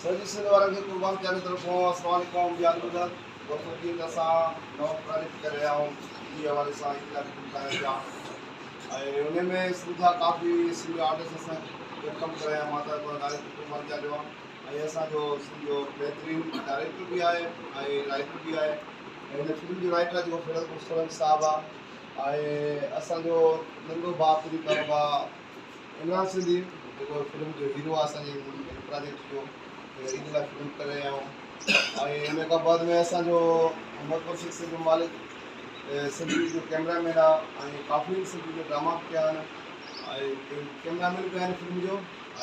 سڄي سنڌ وارن کي قربان ڪيان جي طرفون السلام عليڪم ياد ٻڌل دوستو جيئن ته اسان نئون پراجيڪٽ ڪري رهيا آهيون جي حوالي سان هڪ لاء فلم ٺاهيون پيا ۽ ان ۾ سنڌ جا ڪافي سينيئر آرٽسٽ اسان گڏ ڪم ڪري رهيا مان ته ڊائريڪٽر قربان ڪيان جو آهيان ۽ اسان جو سنڌ جو بهترين ڊائريڪٽر به آهي ۽ رائٽر به آهي ۽ هن فلم جو رائٽر جيڪو فيروز سولنگي صاحب آهي ۽ اسان جو ننڍو ڀاء پريت ڀاء عمران سنڌي جيڪو فلم جو هيرو آهي اسان جي هن پراجيڪٽ جو عيد لاء فلم ڪري رهيا آهيون ۽ ان کان بعد ۾ اسان جو محمد بخش جو مالڪ سنڌي جو ڪيمرا مين آهي ۽ ڪافي سنڌي جو ڊراما به ڪيا آهن ۽ ڪيمرا مين به آهن فلم جو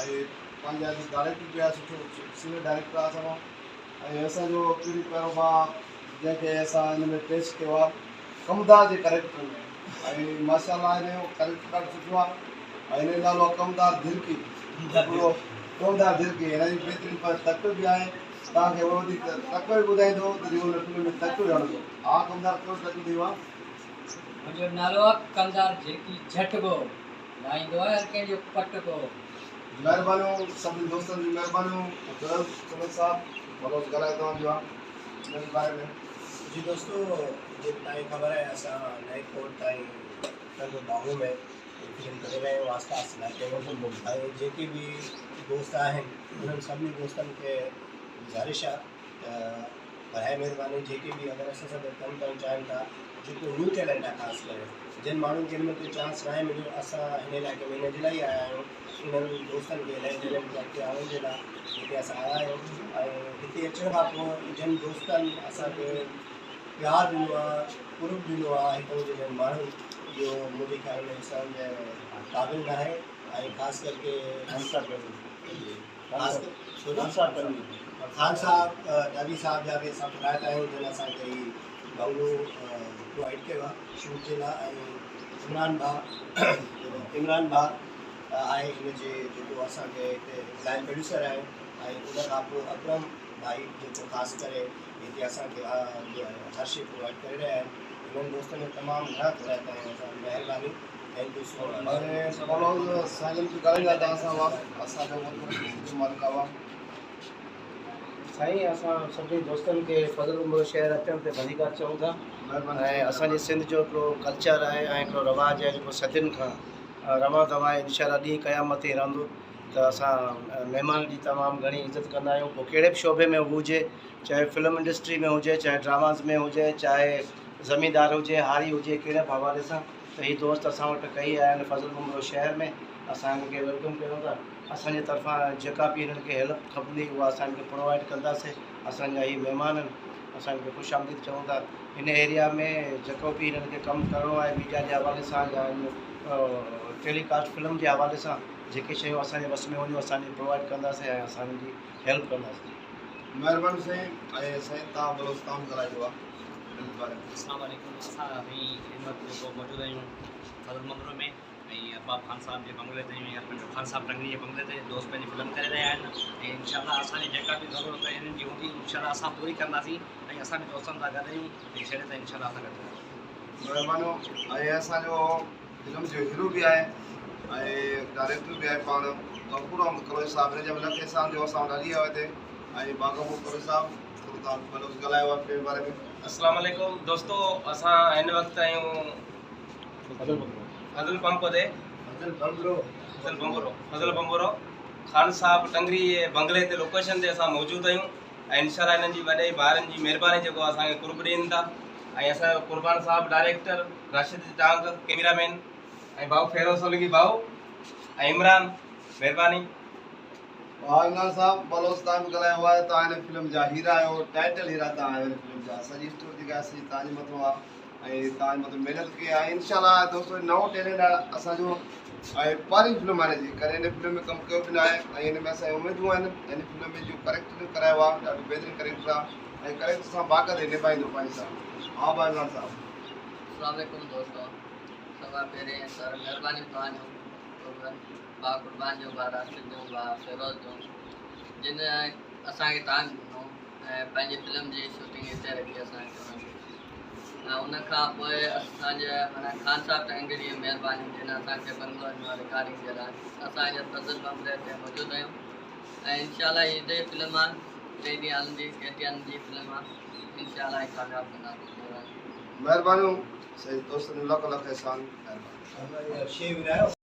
۽ پنهنجا ڊائريڪٽر به آهي سٺو سينئر ڊائريڪٽر آهي اسان جو ۽ اسان جو پيري پيارو ڀاء جنهن کي اسان هن ۾ پيش ڪيو آهي ڪمدار جي ڪريڪٽر ۾ ۽ ماشاء الله هن جو ڪريڪٽر ڏاڍو سٺو آهي ۽ هن جو نالو آهي ڪمدار ڌرڪي هڪڙو ڪمدار ڌرڪي هن جي بهترين پر تڪ به آهي توهان کي وڌيڪ تڪ به ٻڌائيندو ته جيڪو هن فلم ۾ تڪ به هڻندو ها ڪمدار ڪهڙو تڪ ٿيو آهي. منهنجو نالو آهي ڪمدار ڌرڪي جهٽڪو لاهيندو آهي هر ڪنهن جو پٽڪو. مهربانيون سڀني دوستن جون مهربانيون فيروز سولنگي صاحب بلوچ ڳالهايو توهان جو آهي ان جي باري ۾. جي دوستو جيئن توهان کي خبر آهي اسان نئين ڪوٽ تائين ٽنڊو باگو ۾ فلم ڪري رهيا آهيون آستا آستا علائقي ۾ ۽ جيڪي به دوست آهن انهن سڀني دوستن کي گذارش آهي ته برائي مهرباني جيڪي به اگر اسان سان گڏ ڪم ڪرڻ چاهين ٿا جيڪو نيو ٽيلنٽ آهي خاص ڪري جن ماڻهن کي هن ۾ ڪوئي چانس ناهي مليو اسان هن علائقي ۾ هن جي لاء ئي آيا آهيون انهن دوستن کي نئين ٽيلنٽ کي اڳتي آڻڻ جي لاء هتي اسان آيا آهيون ۽ هتي اچڻ کان پوء جن دوستن اسان کي پيار ڏنو آهي قرب ڏنو آهي هتان جي جن ماڻهن اهو منهنجي خيال ۾ وسارڻ جي قابل ناهي ۽ خاص ڪرڪي خان صاحب ڏاڏي صاحب جا به اسان ٿورائتا آهيون جن اسان کي هي بنگلو پرووائيڊ ڪيو آهي شوٽ جي لاء ۽ عمران ڀاء عمران ڀاء آهي هن جي جيڪو اسان کي هتي لائن پروڊيوسر آهي ۽ ان کان پوء اڪرم ڀائي جيڪو خاص ڪري هتي اسان کي جو آهي هر شي پرووائيڊ ڪري رهيا آهن انهن دوستن جو تمام گهڻا ٿورائتا آهيون اسان مهرباني thank you سو مچ. سائين اسان سڀني دوستن کي فضل عمر شهر اچڻ تي ڀليڪار چئون ٿا ۽ اسان جي سنڌ جو هڪڙو ڪلچر آهي ۽ هڪڙو رواج آهي جيڪو صدين کان روان دوان آهي انشاء الله ڏينهن قيامت تائين رهندو ته اسان مهمان جي تمام گهڻي عزت ڪندا آهيون پوء ڪهڙي به شعبي ۾ هو هجي چاهي فلم انڊسٽري ۾ هجي چاهي ڊراماز ۾ هجي چاهي زميندار هجي هاري هجي ڪهڙي به حوالي سان ته هي دوست اسان وٽ ڪهي آيا آهن فضل عمرو شهر ۾ اسان هنن کي welcome ڪيون ٿا اسان جي طرفان جيڪا به هنن کي هيلپ کپندي اها اسان هنن کي پرووائيڊ ڪنداسين اسان جا هي مهمان آهن اسان هنن کي خوش آمديد چئون ٿا هن ايريا ۾ جيڪو به هنن کي ڪم ڪرڻو آهي ميڊيا جي حوالي سان يا ٽيلي ڪاسٽ فلم جي حوالي سان جيڪي شيون اسان جي وس ۾ هونديون اسان جي پرووائيڊ ڪنداسين ۽ اسان هنن جي هيلپ ڪنداسين. مهرباني سائين ۽ سائين توهان بلوچستان ڳالهائجو آ ان باري ۾. اسلام عليڪم اسان هن وقت جيڪو موجود آهيون فضل مندرو ۾ ۽ ارباب خان صاحب جي بنگلي تي آهيون يا پنهنجو خان صاحب ٽنگڙي جي بنگلي تي دوست پنهنجي فلم ڪري رهيا آهن ۽ انشاء الله اسان جي جيڪا به ضرورت هنن جي هوندي انشاء الله اسان پوري ڪنداسين ۽ اسان به دوستن سان گڏ آهيون ۽ ڇيڙي تائين انشاء الله اسان گڏ رهنداسين. مهربانيون ۽ اسان جو فلم جو هيرو به آهي ۽ ڊائريڪٽر به آهي پاڻ غفور احمد ڪروهي صاحب هن جا به لک احسان جو اسان وٽ هلي آيو هتي ۽ با غفور ڪروهي صاحب ٿورو توهان بلوچ ڳالهايو آهي فلم باري ۾. السلام عليڪم دوستو اسان هن وقت آهيون فضل پمپ تي فضل بمبرو فضل بمبرو فضل بمبرو خان صاحب ٽنگري جي بنگلي تي لوڪيشن تي اسان موجود آهيون ۽ انشاء الله انهن جي وڏي ڀائرن جي مهرباني جيڪو اسان کي قرب ڏين ٿا ۽ اسان جو قربان صاحب director Rashid Tang camera man ۽ ڀائو فيروز سولنگي ڀائو ۽ عمران مهرباني. ها عمران صاحب بلوچ تان به ڳالهايو آهي توهان هن فلم جا هيرا آهيو ٽائيٽل هيرا توهان آهيو هن فلم جا سڄي اسٽوري جيڪا آهي سڄي توهان جي مٿو آهي ۽ توهان مطلب محنت ڪئي آهي انشاء الله دوستو نئون ٽيلنٽ آهي اسان جو ۽ پهرين فلم آهي جي ڪري هن فلم ۾ ڪم ڪيو به ناهي ۽ هن ۾ اسان جون اميدون آهن هن فلم ۾ جو ڪريڪٽر ڪرايو آهي ڏاڍو بهترين ڪريڪٽر آهي ۽ ڪريڪٽر سان باقاعده نڀائيندو پنهنجي سان ها ڀاء عمران صاحب. السلام عليڪم دوستو سڀ کان پهرين سر مهرباني توهان جون قربان ڀاء قربان جو ڀاء راشد جو ڀاء فيروز جو جن اسان کي ٽائم ڏنو ۽ پنهنجي فلم جي شوٽنگ هتي رکي اسان کي ۽ ان کان پوء اسان جي معنيٰ خان صاحب ٽنگڙي جي مهرباني جن اسان کي بنگلو ڏنو رڪارڊنگ جي لاء اسان هينئر فضل بنگلي تي موجود آهيون ۽ انشاء الله هي جي فلم آهي ٽي ڏينهن هلندي ڪي ٽي اين جي فلم آهي انشاء الله هي ڪامياب ڪنداسين. مهربانيون سائين دوستن جو لک لک احسان مهرباني. شي ورايو.